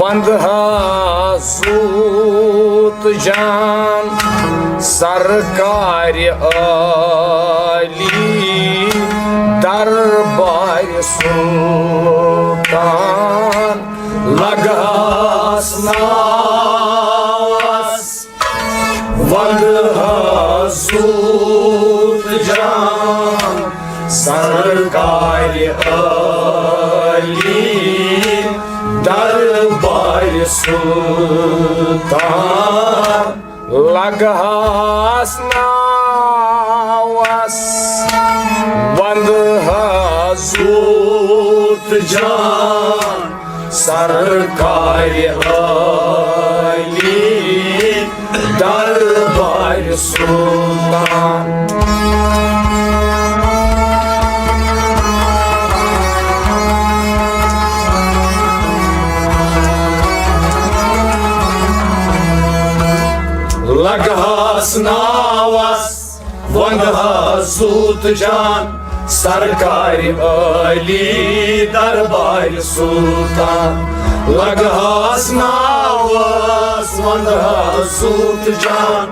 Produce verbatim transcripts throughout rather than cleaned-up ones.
وندہا زوت جان سرکار عالی دربار سلطان، لگہاس ناوس وندہا زوت جان سرکار عالی دربار سلطان، لگہاس ناوس وندہا زوت جان سرکار عالی دربار سلطان۔ لگہاس ناوس وندہا زوت جان سرکار عالی دربار سلطان، لگہاس ناوس وندہا زوت جان۔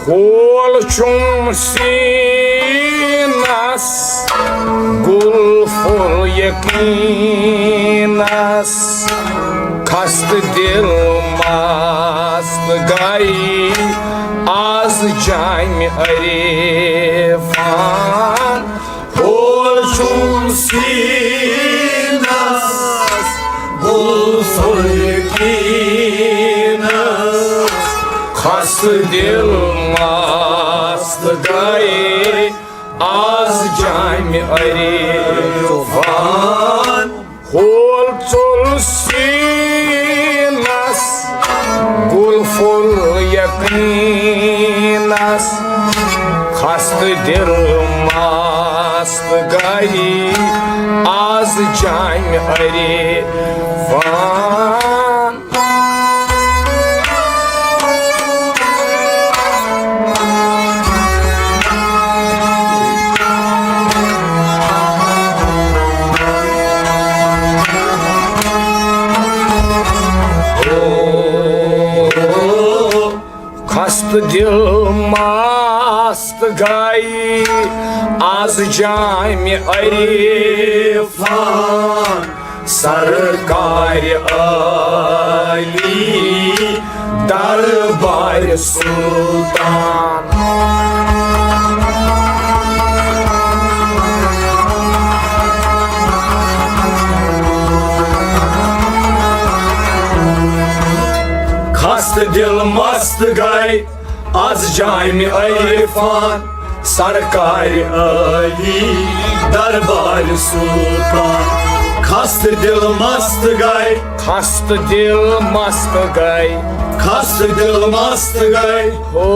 ہول چھُم سیٖنس، گُل پھوٚل یقیٖنس، خستہٕ دِل مست گٔیہِ از جامہِ عرفان۔ ہول چھُم سیٖنس، گُل پھوٚل یقیٖنس، خستہٕ دِل مست گٔیہِ از جامہِ عرفان۔ ہول ژوٚل سیٖنس، گُل پھوٚل یقیٖنس، خستہٕ دِل مست گٔیہِ از جامہِ عرفان۔ خستہٕ دِل مست گٔیہِ از جامہِ عرفان، سرکار عالی دربار سلطان۔ خستہٕ دِل مست گٔیہِ از جامہِ عرفان، سرکار عالی دربار سلطان۔ خستہٕ دِل مست گٔیہِ، خستہٕ دِل مست گٔیہِ، خستہٕ دِل مست گٔیہِ۔ ہو،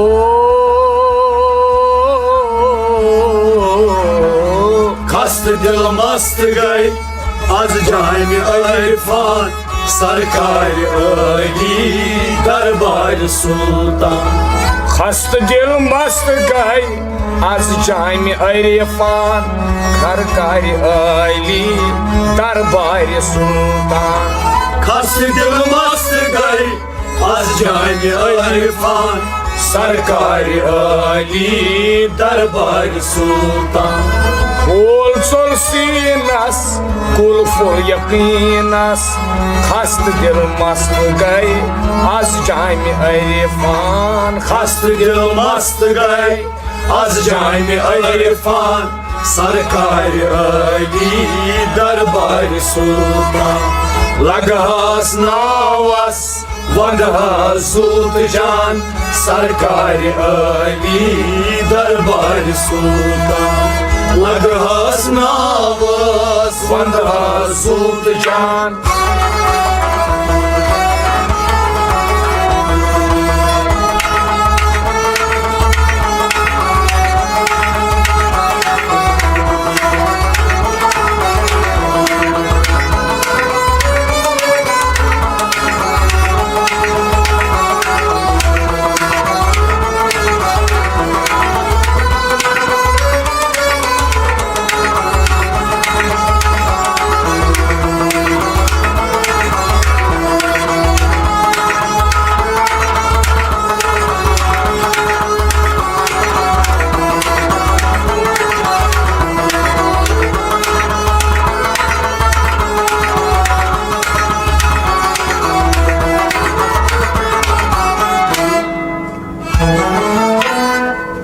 خستہٕ دِل مست گٔیہِ از جامہِ عرفان، سرکار عالی دربار سلطان۔ خستہٕ دِل مست گٔیہِ از جامہِ عرفان، سرکار عالی دربار سلطان۔ خستہٕ دِل مست گٔیہِ از جامہِ عرفان، سرکار عالی دربار سلطان۔ پھول ژوٚل سیٖنس، کُل پھوٚل یقیٖنس، خستہٕ دِل مست گٔے از جامِ عرفان۔ خستہٕ دِل مست گٔے از جامِ عرفان۔ سرکار عالی دربار سلطان۔ لگہس ناوس، وندہس زوٗت جان۔ سرکار عالی دربار سلطان۔ لگہس ناوس، وندہس زوٗت جان۔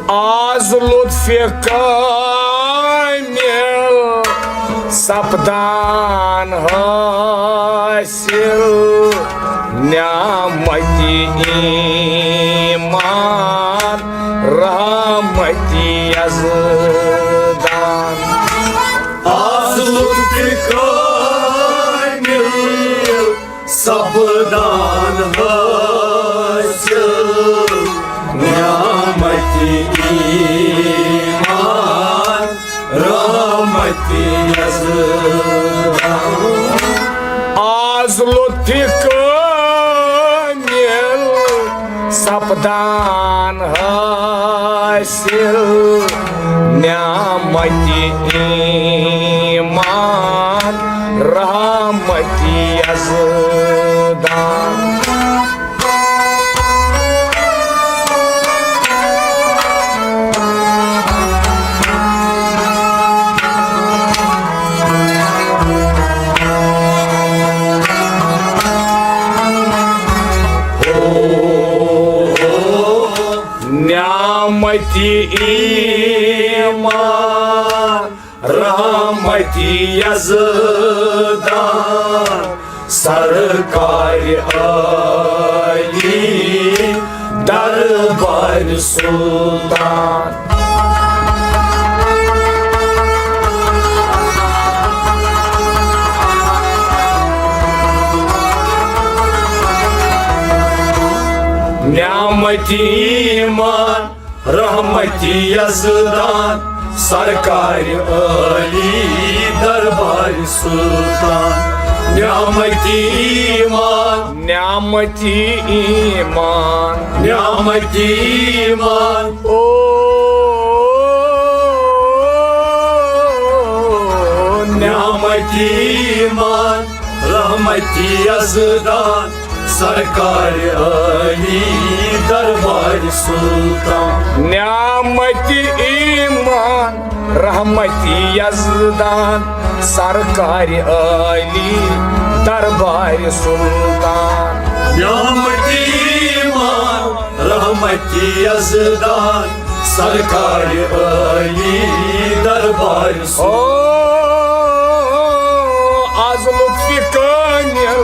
آز لطفِ کامل سپدان حٲصِل، نعمتِ ایمان رحمتِ یزدان۔ آز لطفِ کامل سپدان حٲصِل، نعمتِ ایمان رحمتِ یزدان۔ آز لطفِ کامل سپدان حٲصِل، نعمتِ ایمان رحمتِ یزدان۔ نعمتِ ایمان رحمتِ یزدان، سرکار عالی دربار سلطان۔ نعمتِ ایمان رحمتِ یزدان، سرکار عالی دربار سلطان۔ نعمتِ ایمان، نعمتِ ایمان، نعمتِ ایمان۔ او نعمتِ ایمان، رحمتِ یزدان، سرکار عالی دربار سلطان۔ نعمتِ ایمان، رحمتِ یزدان، سرکار عالی دربار سلطان۔ نعمتِ ایمان، رحمتِ یزدان، سرکار عالی دربار سلطان۔ او، از لطفِ کامل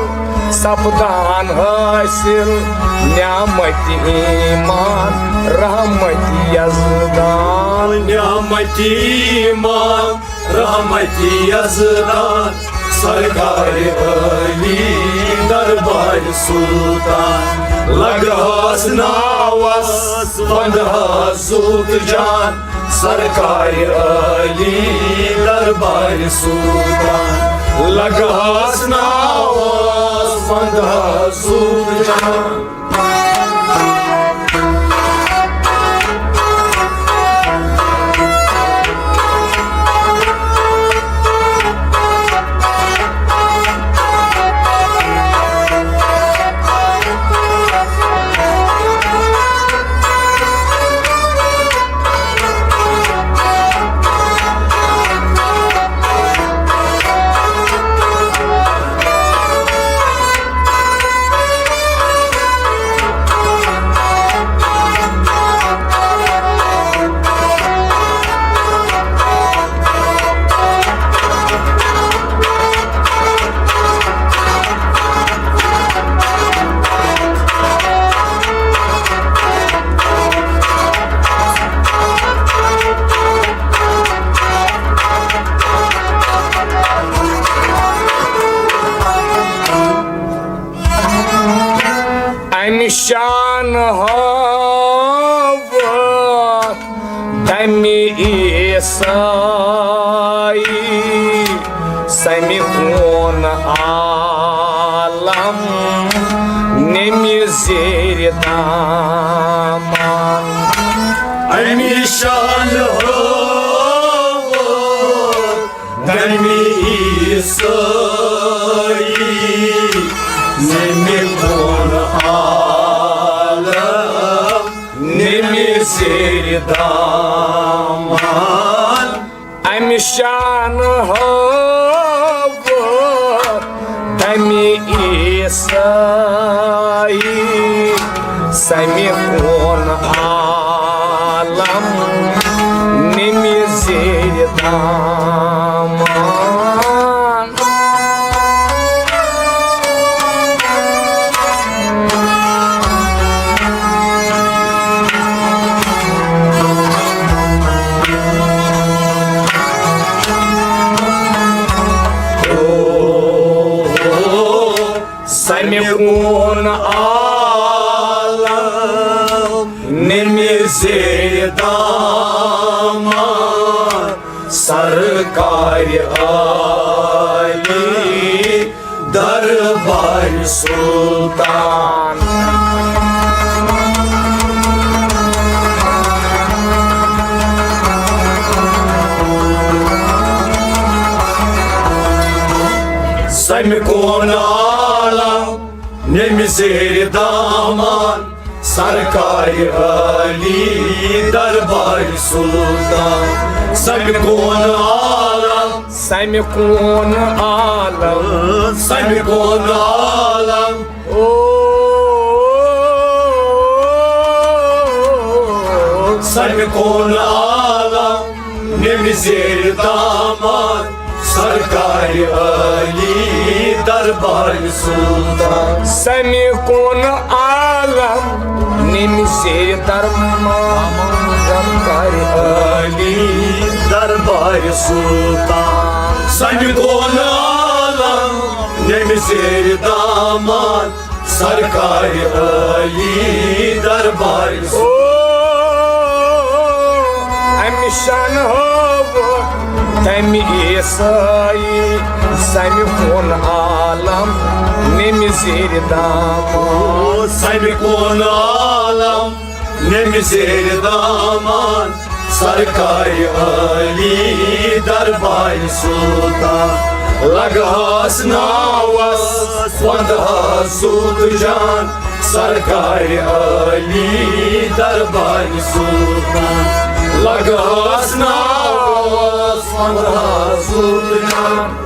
سپدان حٲصِل، نعمتِ ایمان رحمتِ یزدان۔ نعمتِ ایمان رحمتِ یزدان، سرکار عالی دربار سلطان۔ لگہس ناوس، وندہس زوٗت جان، سرکار عالی دربار سلطان۔ لگہس ناوس، وندہس زوٗت جان۔ ہٲوتھ دمہِ عیسائی، سمہِ کون عالم نیمہِ زیر دامان۔ امی شان ہٲوتھ دمہِ عیسائی، نیمہِ کون عالم نیمہِ زیر دامان۔ امی شان ہٲوتھ دمہِ عیسائی، سمہِ کون عالم نیمہِ زیر دامان۔ سمہِ کون عالم نیمہِ زیر دامان، سرکار عالی دربار سلطان۔ سمہِ کون عالم نیمہِ زیر دامان، سرکار عالی دربار سلطان۔ سمہِ کون عالم، سمہِ کون عالم، سمہِ کون عالم۔ او، سمہِ کون عالم نیمہِ زیر دامان، سرکار عالی دربار سلطان۔ سمہِ کون عالم نیمہِ زیر دامان، سرکار عالی دربار سلطان۔ سمہِ کون عالم نیمہِ زیر دامان، سرکار عالی دربار۔ او، امی شان ہٲوتھ دمہِ عیسائی، سمہِ کون عالم نیمہِ زیر دامان۔ او، سمہِ کون عالم نیمہِ زیر دامان، سرکار عالی دربار سلطان۔ لگہس ناوس وندہس سوٗد جان، سرکار عالی دربار سلطان۔ لگہس ناوس وندہس سوٗد جان۔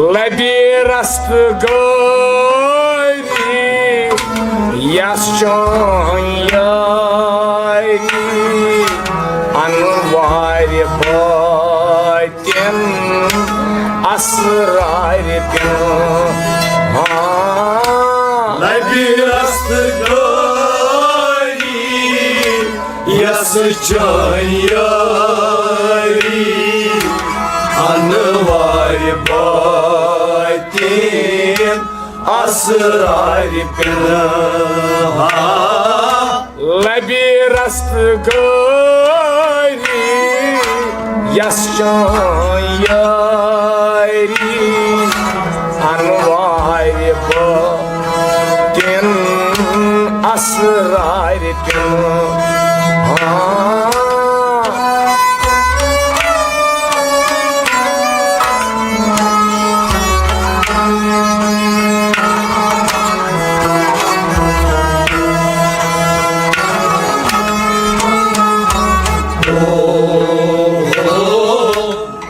لبہِ رست گٲری، یس چٲنۍ یٲری انوارِ بٲطن اسرارِ بِن۔ ہاں۔ لبہِ رست گٲری، یس چٲنۍ یٲری انوارِ بٲطن اسرارِ بِن۔ ہاں۔ لبہِ رست گٲری، یس چٲنۍ یٲری انوارِ بٲطن اسرارِ بِن۔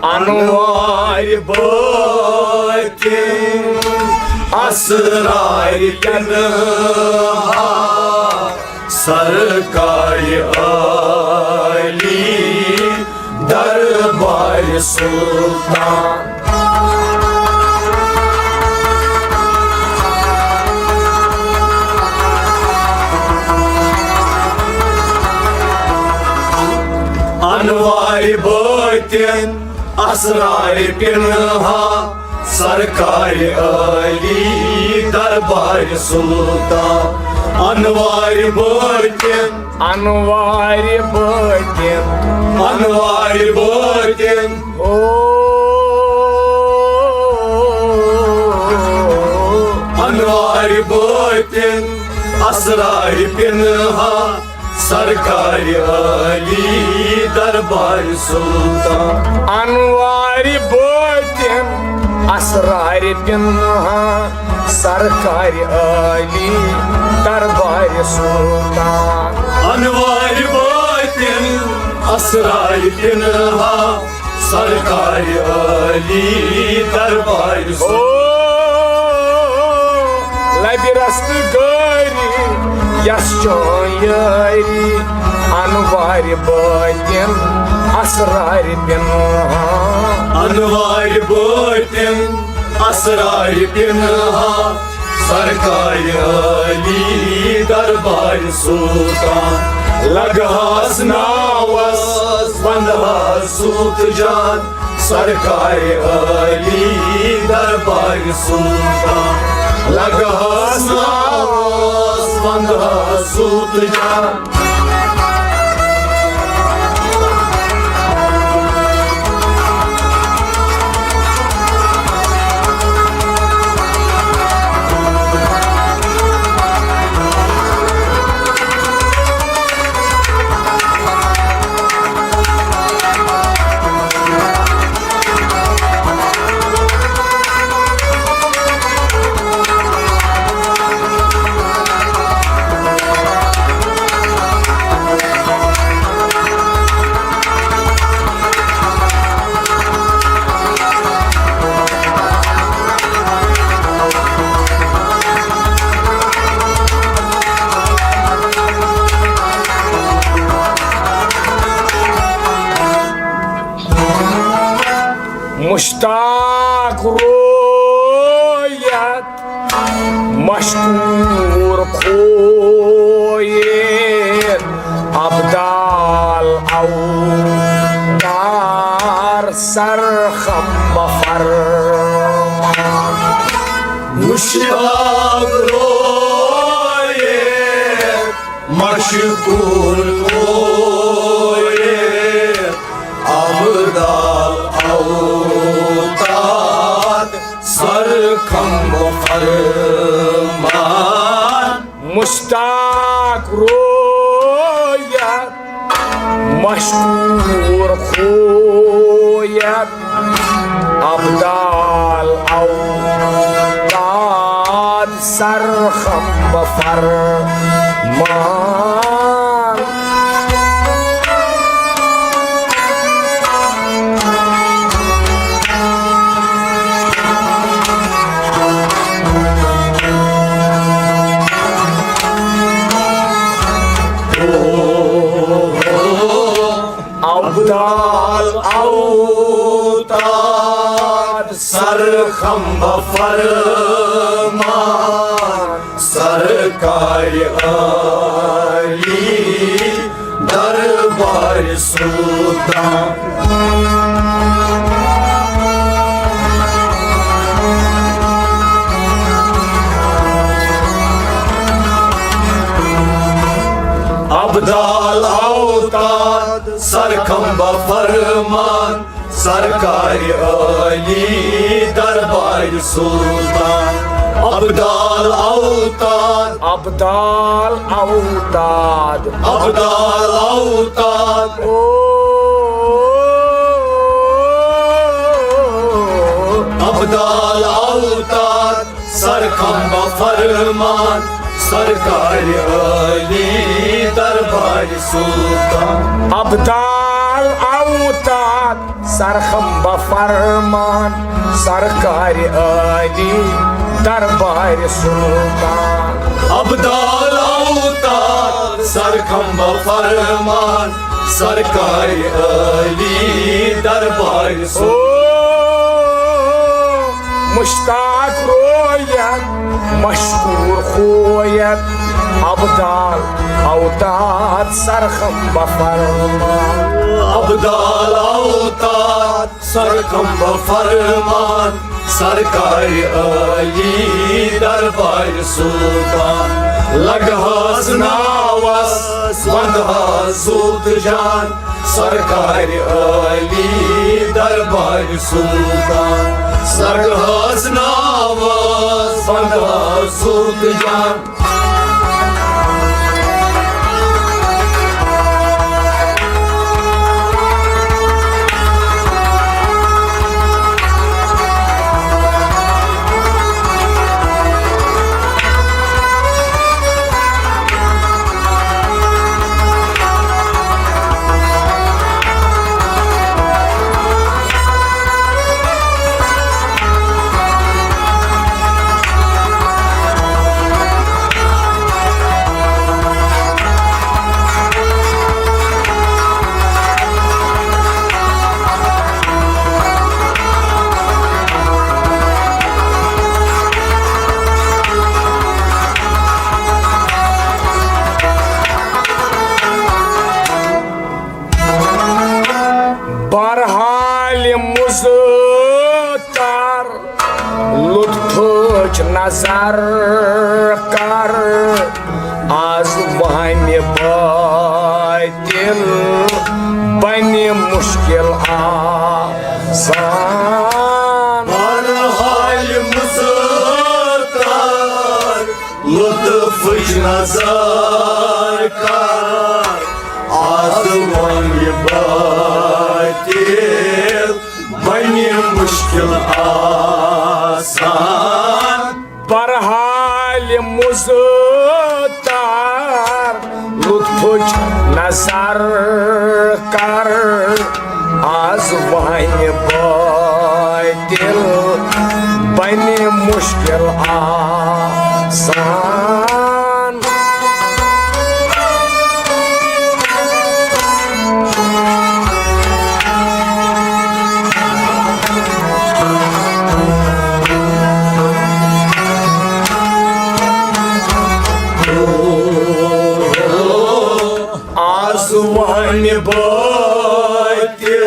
انوار بٲطِن، اسرار پنہان، سرکار عالی، دربار سلطان۔ انوار بٲطِن، اسرار پنہان، سرکار عالی، دربار سلطان۔ انوار بٲطِن، انوار بٲطِن، انوار بٲطِن۔ او، انوار بٲطِن، اسرار پنہان، سرکار عالی، دربار سلطان۔ انوار بٲطِن، اسرار پنہان، سرکار عالی، دربار سلطان۔ انوار بٲطِن، اسرار پنہان، سرکار عالی، دربار سلطان۔ او، لبہِ رستگٲری یس چٲنۍ یٲری، انوار بٲطِن، اسرار پنہان۔ انوار بٲطِن، اسرار پنہان، سرکار عالی، دربار سلطان۔ لگہس ناوس، ونہس سوٗت جان، سرکار عالی، دربار سلطان۔ لگہس ناوس، ونہس سوٗت جان۔ مشتاق رویت، مشکور خویت، ابدال اوتار سرخم بفرمان۔ مشتاق رویت، مشکور خویت، ابدال اوتار سرخم بفرمان۔ مشتاق رویت، مشکور خویت، ابدال اوتاد سرخم بفرمان۔ ابدال اوتاد سرخم بفرمان، سرکار عالی دربار سلطان۔ ابدال اوتاد سرخم بفرمان، سرکار عالی دربار سلطان۔ ابدال اوتاد، ابدال اوتاد، ابدال اوتاد۔ او، ابدال اوتاد سرخم بفرمان، سرکار عالی دربار سلطان۔ ابدال الاوتاد سرخم بفرمان، سرکار عالی دربار سلطان۔ ابدال اوتاد سرخم بفرمان، سرکار عالی دربار سلطان۔ او مشتاق رویت، مشکور خویت، ابدال اوتاد سرخم بفرمان۔ ابدال اوتاد سرخم بفرمان، سرکار عالی دربار سلطان۔ لگہس ناوس، وندہس زوت جان، سرکار عالی دربار سلطان۔ لگہس ناوس، وندہس زوت جان۔ بہرحال مضطر، لطفٕچ نظر کر، از وہمہِ باطل بنہِ مشکل آسان۔ بہرحال مضطر، لطفٕچ نظر کر، از وہمہِ باطل بنہِ مشکل آسان۔ بہرحال مضطر، لطفٕچ نظر کر، از وہمہِ باطل بنہِ مشکل آسان۔ از وہمہِ باطل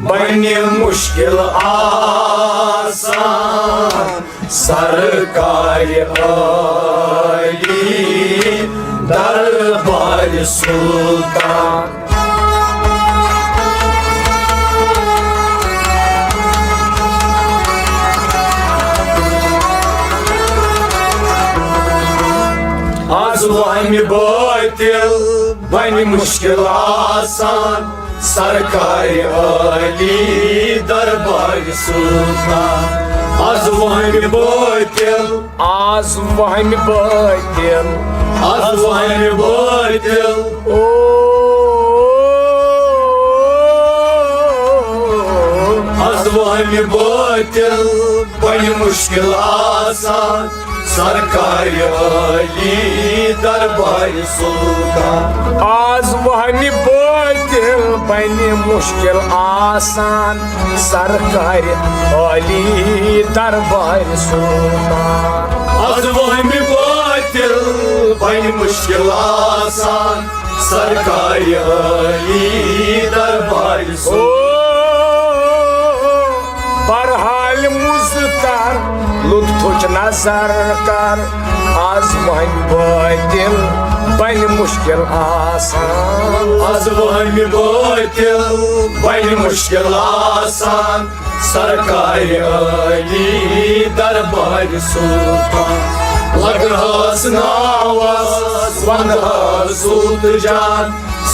بنہِ مشکل آسان، سرکار عالی دربار سلطان۔ از وہمہِ باطل بنہِ مشکل آسان، سرکار عالی دربار سلطان۔ از وہمہِ باطل، از وہمہِ باطل، از وہمہِ باطل، او، از وہمہِ باطل بنہِ مشکل آسان، سرکار عالی دربار سلطان۔ از وہمہِ باطل بنہِ مشکل آسان، سرکار عالی دربار سلطان۔ از وہمہِ باطل بنہِ مشکل آسان، سرکار عالی دربار سلطان۔ او، بہرحال مضطر، لطفٕچ نظر کر، از وہمہِ باطل بنہِ مشکل آسان۔ از وہمہِ باطل بنہِ مشکل آسان، سرکار عالی دربار سلطان۔ لگہس ناوس، وندہس زوت جان،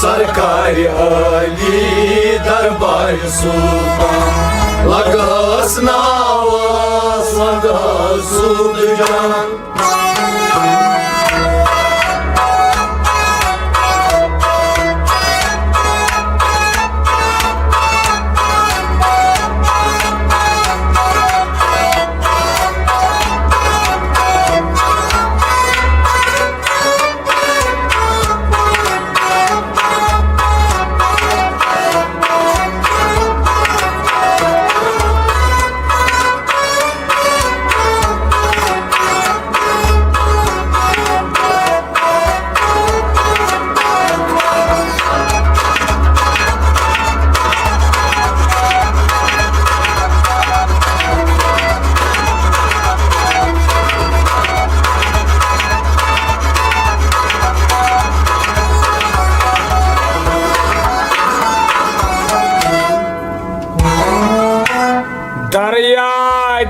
سرکار عالی دربار سلطان۔ لگہس ناوس، وندہس زوت جان۔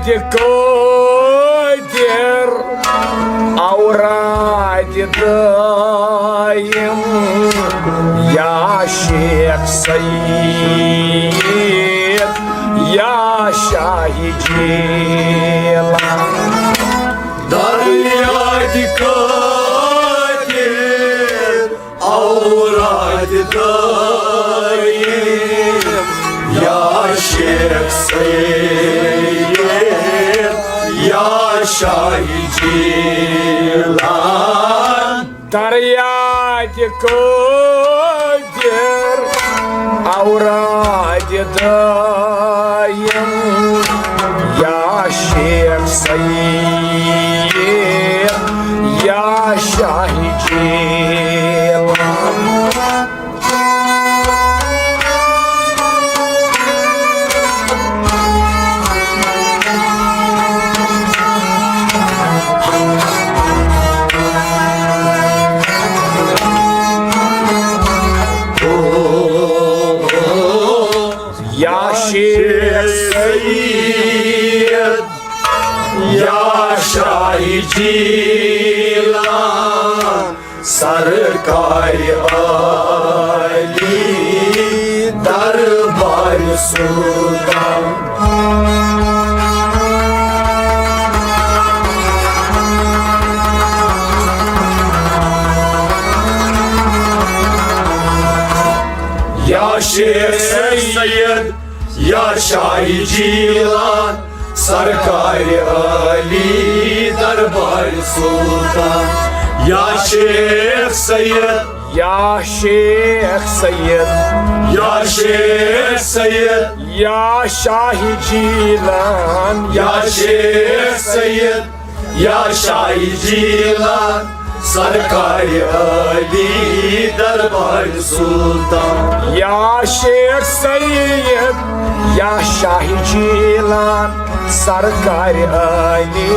تہِ قٲدِر اوراد دٲیِم، یا شیخ سید، یا شاہ جیلان۔ دریا تہِ قٲدِر اوراد دٲیِم، یا شیخ سید، یا شاہ جیلان۔ دریا تہِ قٲدِر اوراد دٲیِم، یا شیخ سید، یا شاہ جیلان۔ یا شیخ سید، یا شاہ جیلان، سرکار عالی دربار سلطان۔ یا شیخ سید، یا شاہ جیلان، سرکار عالی دربار سلطان۔ یا شیخ سید، یا شیخ سید، یا شیخ سید، یا شاہ جیلان، یا شیخ سید، یا شاہ جیلان، سرکار عالی دربار سلطان۔ یا شیخ سید، یا شاہ جیلان، سرکار عالی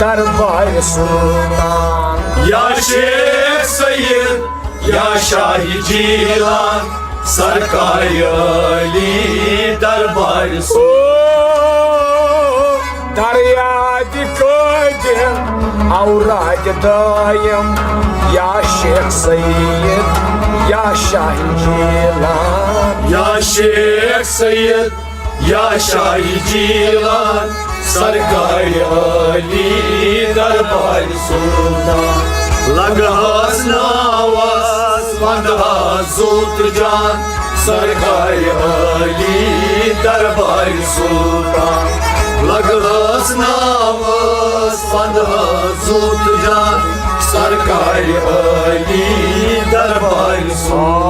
دربار سلطان۔ یا شیخ سید، یا شاہ جیلان، سرکار عالی دربار سلطان۔ او دریا تہِ قٲدِر اوراد دٲیِم، یا شیخ سید، یا شاہ جیلان۔ یا شیخ سید، یا شاہ جیلان، سرکار عالی دربار سلطان۔ لگہس ناوس پندہ زوت جان، سرکار عالی دربار سلطان۔ لگہس ناوس پندہ زوت جان، سرکار عالی دربار سلطان۔